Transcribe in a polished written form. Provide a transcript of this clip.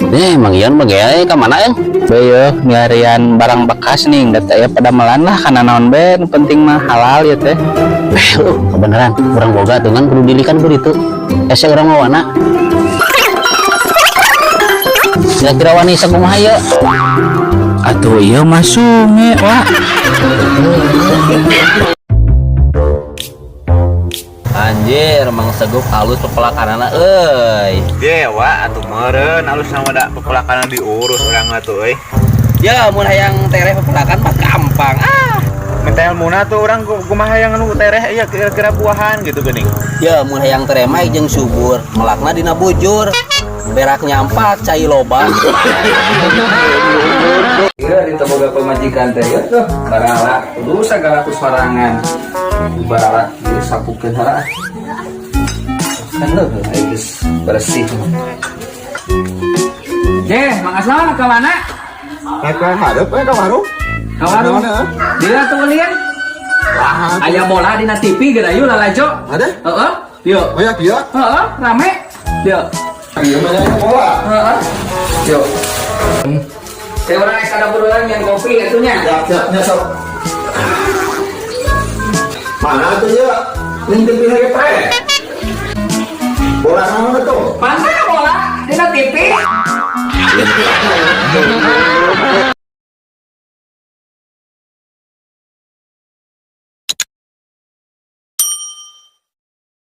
Eh, Mang Ion bagae ka mana ya? Beuh, nyarian barang bekas nih, nggak ya pada melan lah karena naon be, nu penting mah halal ya teh. Eh, kebenaran, urang boga tuh kan kudu dilikan kudu itu. Ese urang mawana. Kira-kira wani sakumaha ieu? Atuh ieu mah sunge, wah. Anjir, Mang Segup halus pepelakanana euy. Dewa atuh meureun alus sama da pepelakan diurus urang atuh euy. Ya, mun hayang tereh pepelakan mah gampang. Ah. Minta ilmuna tuh urang kumaha yang nu tereh ieu kira-kira buahan gitu geuning. Ya, mun hayang tereh mah jeung subur, melakna dina bujur. Berak nyampak cai loba. Iya, ditoboga pamajikan teh ya tuh barala kudu sagala ku sorangan barala ieu sapukeun heula kan leuh aya geus bersih. Je, Mang Aslan ka mana? Ka hareup we ka warung. Ka warung. Dia tuh lian. Aya bola dina TV geura ayo lalajo. Ada? Heeh. Yuk. Oh ya, kia. Heeh, rame. Yuk. Iya, mana yang bola? Heeh. Yuk. Teh urang rek kada buruan yang kopi atuh nya. Siap, siap, nyesok. Mana tuh ya? Ning TV lagi pae. Bola mana tuh? Mana bola dina TV?